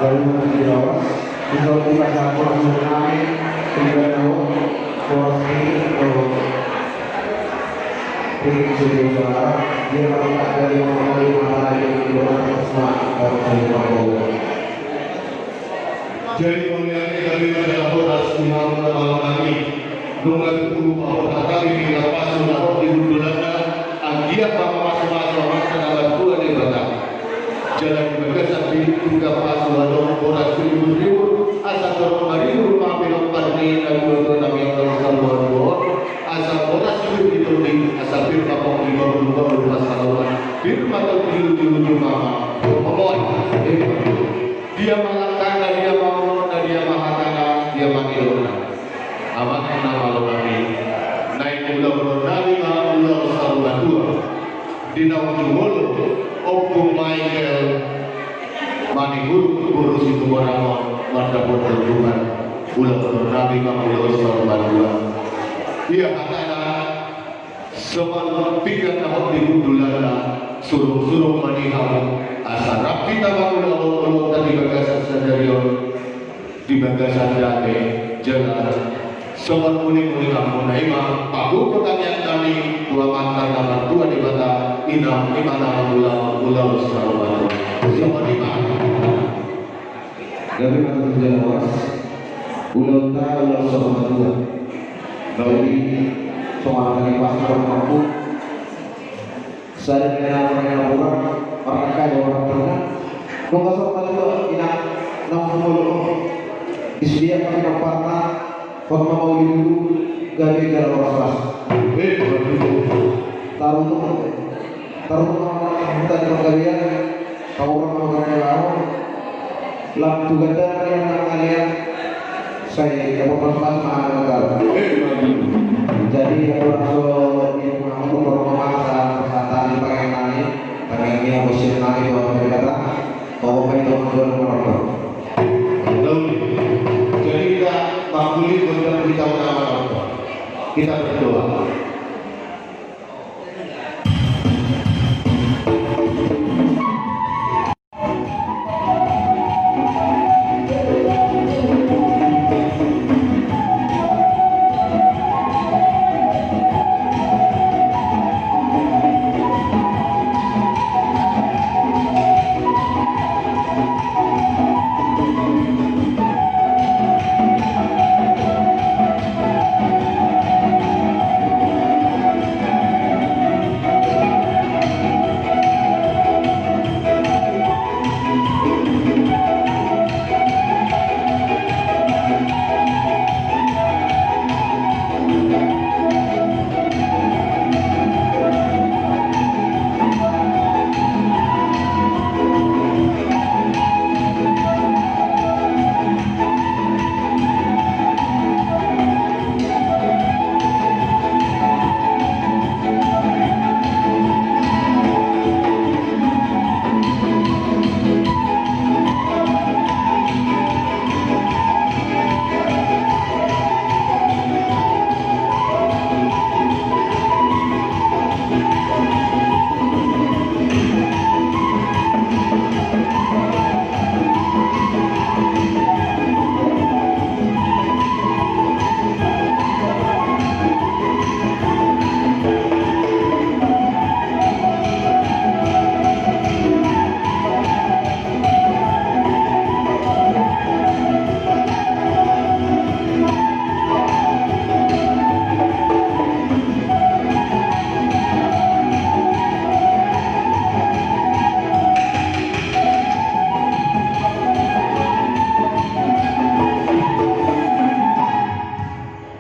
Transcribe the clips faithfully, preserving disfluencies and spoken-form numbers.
Jadi, masih di bawah. Kita, kita campur dengan kami, dengan boras ini, atau ini sudah, dia kalau tak ada yang mau, dia malah dia di luar, terus, Mak, kalau saya mau. Jadi, mauliate gabe ma jala horas di hamu na malo nami. Nunga tutu ma horas nami di lapas na hot di hundulanna, anggiat ma mamasumasu Amanta na martua Debata. Jala di bagasan di lapas na adong horas di ribur-ribur, asa torop maribur ma pinompar ni na tuatua nami angka saluhutna, asa horas di tondi, asa pir ma pongki bahulbahul pansalongan, pir ma tondi ujung-ujung ma. Dia ma langkahna, dia ma unokna, dia ma hatana, dia ma nidokna. Amang na malo nami, naeng ulahonon nami ma ulaon saur matua. Di naung jumolo, Ompu Michael Manihuruk, boru Situmorang on, mandapot Tuhan. Ulahonon nami ma ulaon saur matua. Ia hatana, songon pinggan na hot di hundulanna, surung-surung ma di hamu, asa rap hita mangulahon ulaonta di bagasan sadari on, di bagasan dame, jala songon muli-muli hamu na i ma pagogo tangiang nami tu Amanta na martua Debata, inang i ma na mangulahon ulaon saur matua. Songon i ma. Gabe ma tutu jala horas. Ulaonta ulaon saur matua. Gabe songon tadi pas mampu. Sada ni na orang yang orang, orang kaya orang tengah. Nunga saur matua, inang, naung jumolo. Disediakan inomparna, hot ma mauli dulu, gabe jala horas. Eh, betul. Tarutung. Tarutung ma huta di panggabean, tarutung ma huta di laho, lam tu gandana riang na mangalean, sai dapot horas ma hami na gabe. Jadi, dapot horas di pangahut, torop ma masa, sata di pangiang nami, pangiang ni, bosian nami, Tuhan, dari kata, kau baik, Tuhan, Tuhan, Tuhan. Jadi, kita mampuli, kita, kita, kita berdoa.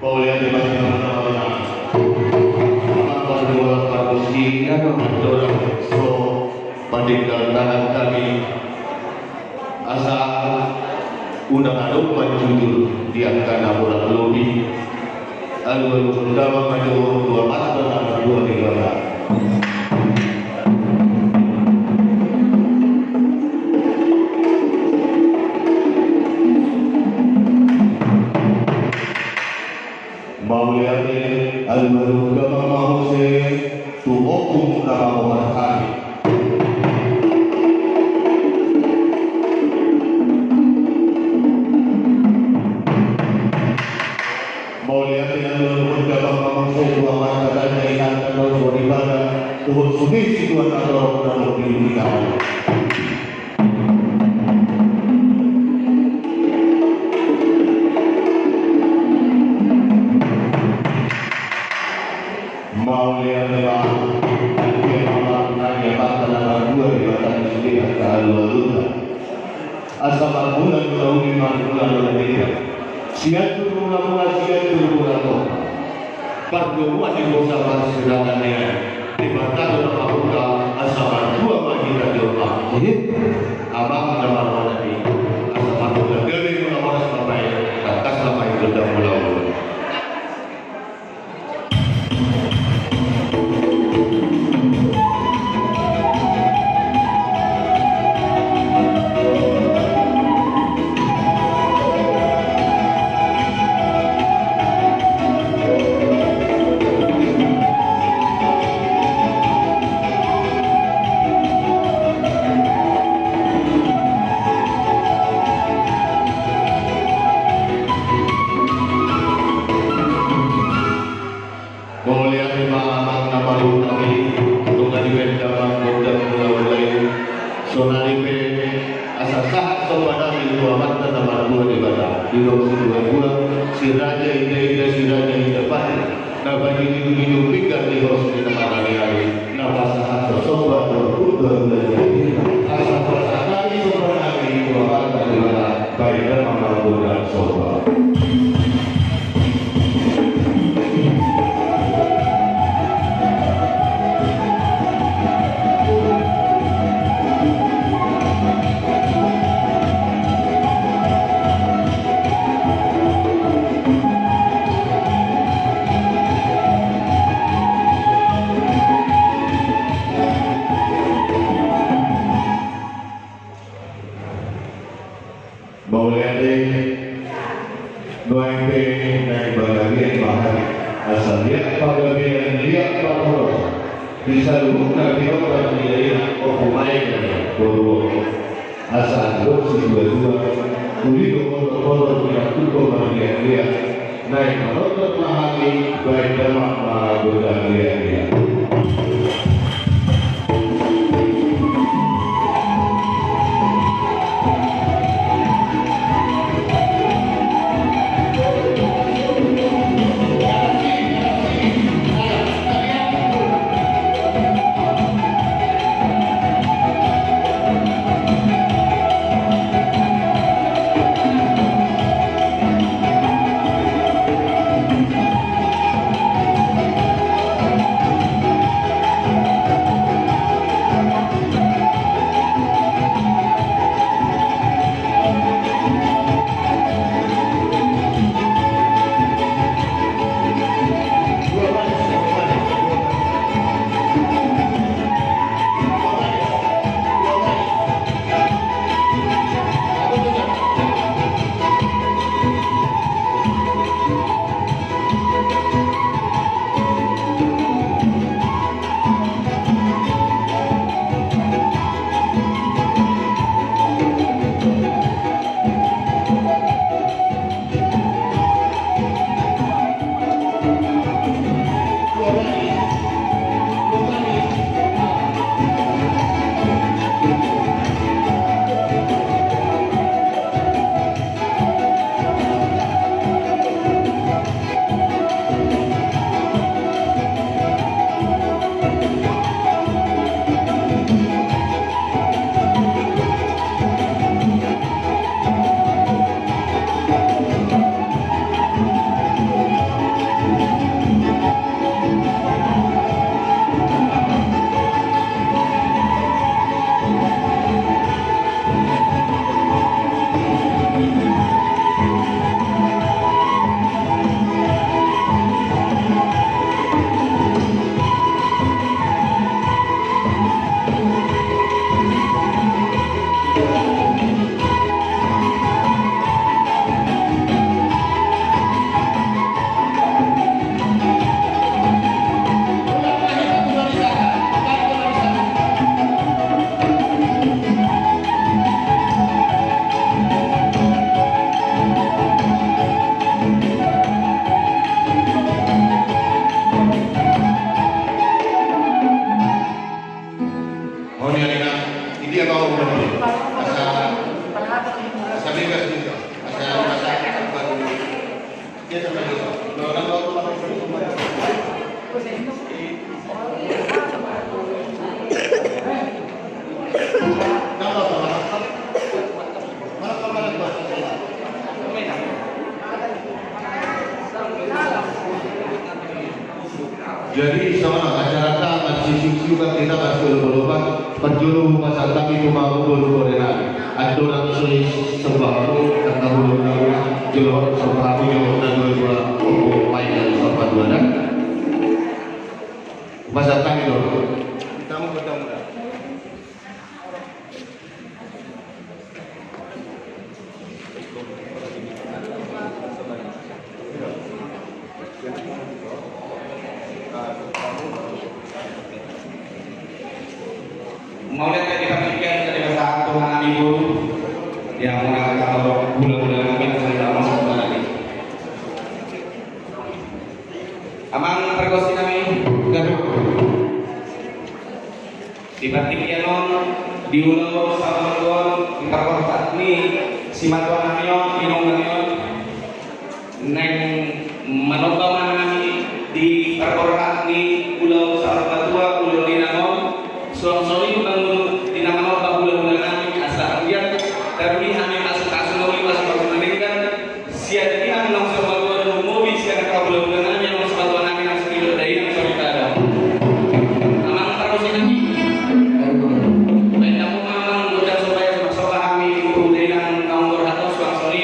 Mauliate ma di hamu na malo nami. Amang parjualan parmusi, dorang so patinggal tangan kami. Asa unang adong manjujur di angka na borat lobi. Alualu damang ma jo tu Amanta na martua Debata. Mauliate, alualu damang ma muse tu ompung na mamboan hami. Asa marmula mula uli, marmula mula deba. Sian turpuk na mula, sian turpuk na tompa. Pardomuan ni bosa parsirahan ni ari. Dipartato na pamuka, asa martua ma hita jolma. Amang na marwala i, asa marmula gabe mula horas ma baen, tangkas ma baen gondang mula uli. Mauliate ma amang na marhutang i, nunga dibaen damang gondang mula uli. Sonari pe asa sahat somba nami tu Amanta na martua Debata, didok situa-tua, si raja inda-inda, si raja inda pande, na pajuju-juju pinggan di hos ni na marali-ali, na pasahat somba dohot hundul na jadi, asa pasahat nami somba nami tu Amanta Debata. Baen damang gondang somba. Mauliate. Nuaeng pe naeng bagian bahari, asa liat pagabean, liat parhorasan di saluhutna pinompar ni dainang, Ompu Maek, boru on. Asa didok situa-tua, uli do holan-holan, pinantuko marliat-liat. Naeng manonton ma hami, baen damang ma gondang liat-liat. Honi alina, idia mau honi. Asa, asa bebas juga. Asa, asa, asa, asa, asa, Jadi songon on acaranta, marsiuksiuk hita, marsiolopolop. Parjolo hupasahat hami tu hamuna boru boru nami. Andorang so i sembah hamu, angka boru nami, jolo sembah hamu jolo na dua dua, opo mai na sembah dua na. Hupasahat hami do. Tamu bertamu dah. Mauliate di partingkian, di pasahat tu hamuna boru. Ia muna hata do, hulahula nami, asa di lama, asa di lama. Amang pargonsi nami, gabe. Di partingkian on, di ulaon saurmatua on, di parborhat ni simatua nami on, inong nami on, naeng manomba ma hami di parborhat ni ulaon saurmatua, ulaon inang on, suang songon i mangunduhi na manomba hulahula nami, asa anggiat taruli hami pasupasu na uli, pasupasu na denggan, sian inang naung saurmatua dohot mobi sian angka hulahula nami naung saurmatua nami naung sumilot dainang soripada. Amang pargonsi nami. Baen hamu ma amang godang sombaya, sombah hami tu dainang naung borhat on, suang songon i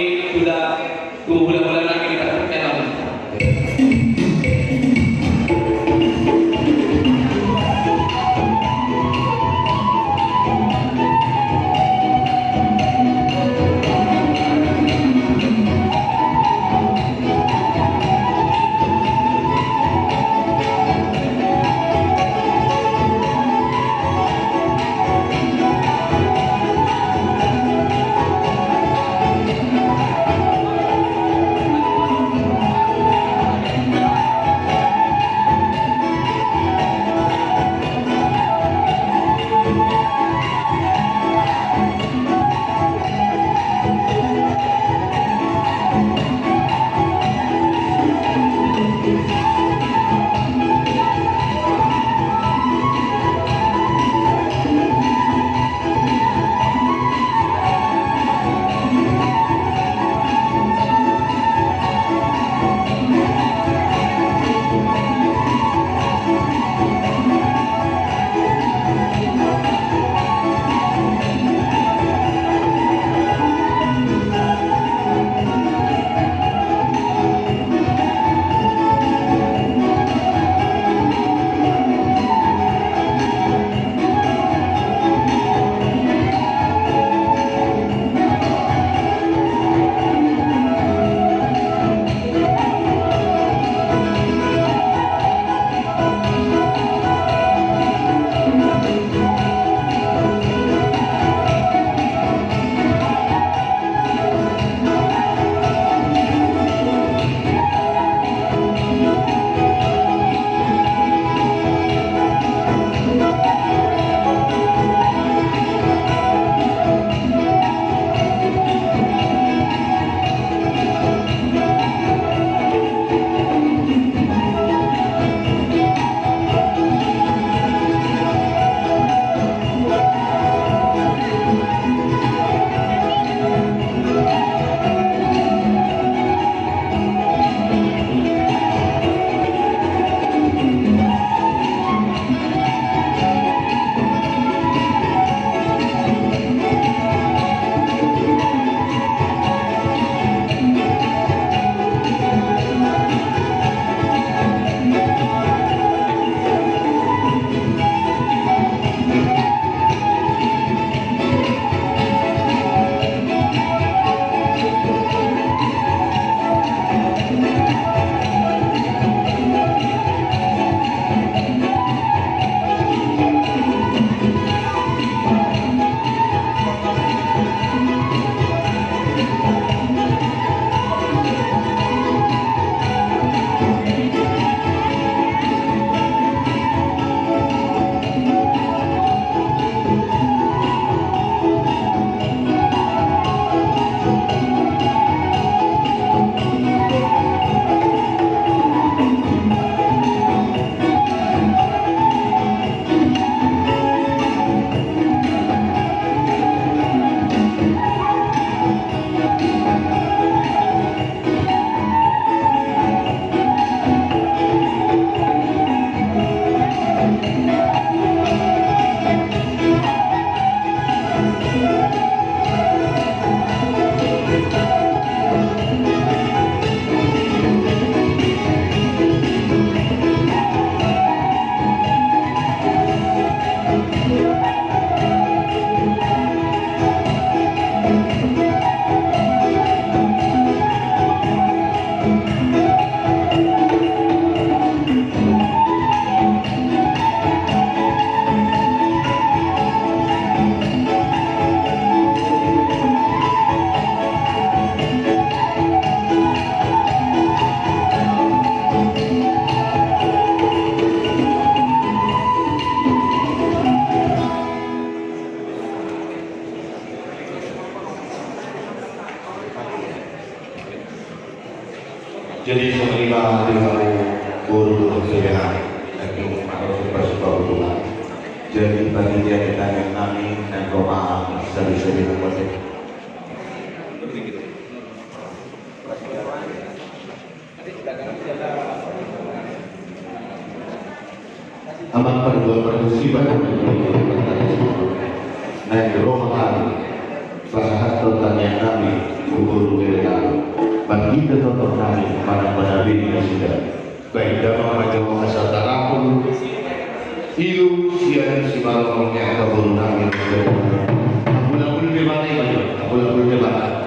Jadi songon i ma di hari guru guru sebeha lagi manusia bersuka hubungan. Jadi panitia di tangan kami dan doa sabi-sabi nama. Amang pardua parmusiban. Naeng ro ma hami pasahathon tangiang nami tu guru bere nami. Marhite tonton nami manang manabi nasida. Baik, damang ma jo asa tarapul ilu sian simalolong ni angka boru nami. Ampun-ampun Debata i ma jo, ampun-ampun Debata.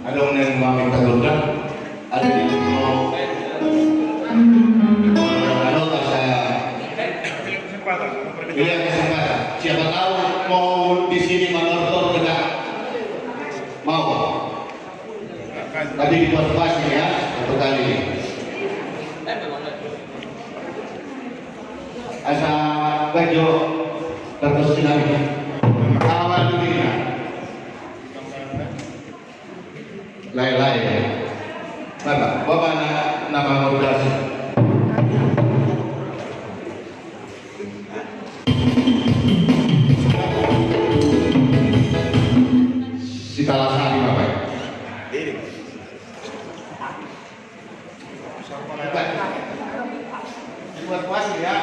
Adong naeng maminta tunda. Ada di mau. Anu, asa. Iya, kesempatan. Siapa tahu mau di sini manortor kita. Mau. Tapi di pos-pos ini ya, satu kali ini. Asa bajo terus dinamika. Awal dulu ya. Lae-lae. Bapak, bapak na, nama modasi. Sitalasari bapak. Ini. Bapak. Buat puas ya.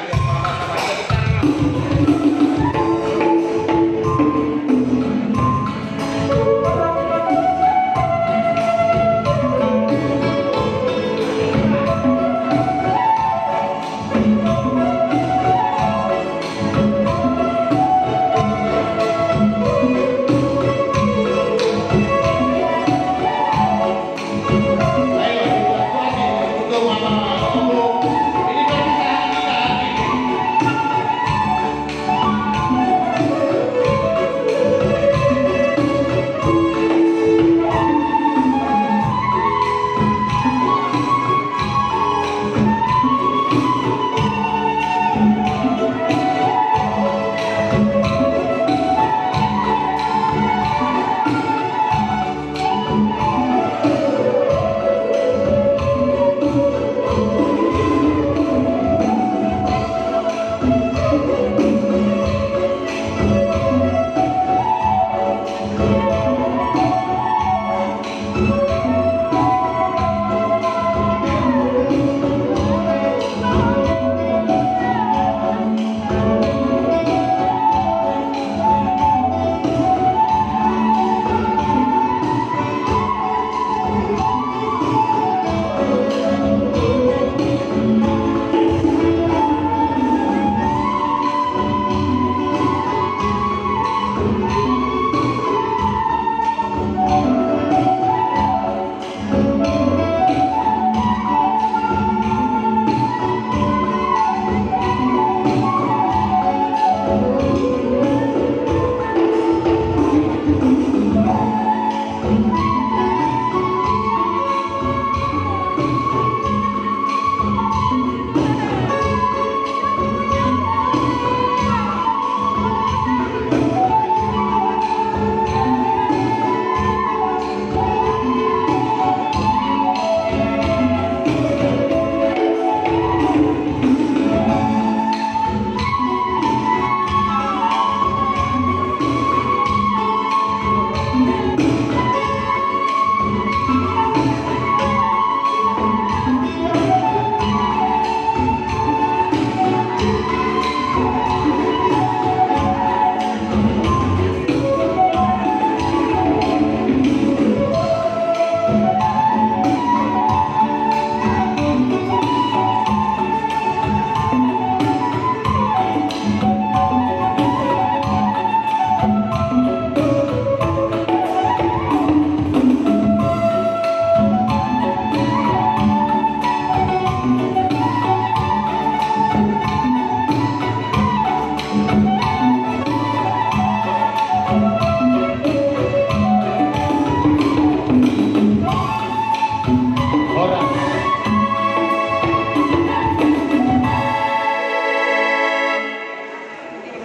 Horas.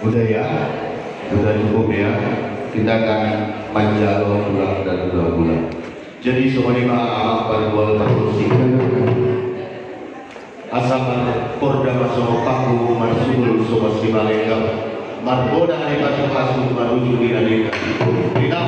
Udah ya, udah cukup ya. Kita akan manjalo tulang dan tulang bulan. Jadi songon i ma amang pargual pargonsi. Asa ma porda ma songon panggung marsibul songon simalenggang. Marbodang ni pasupasu maruju di na denggan. Di na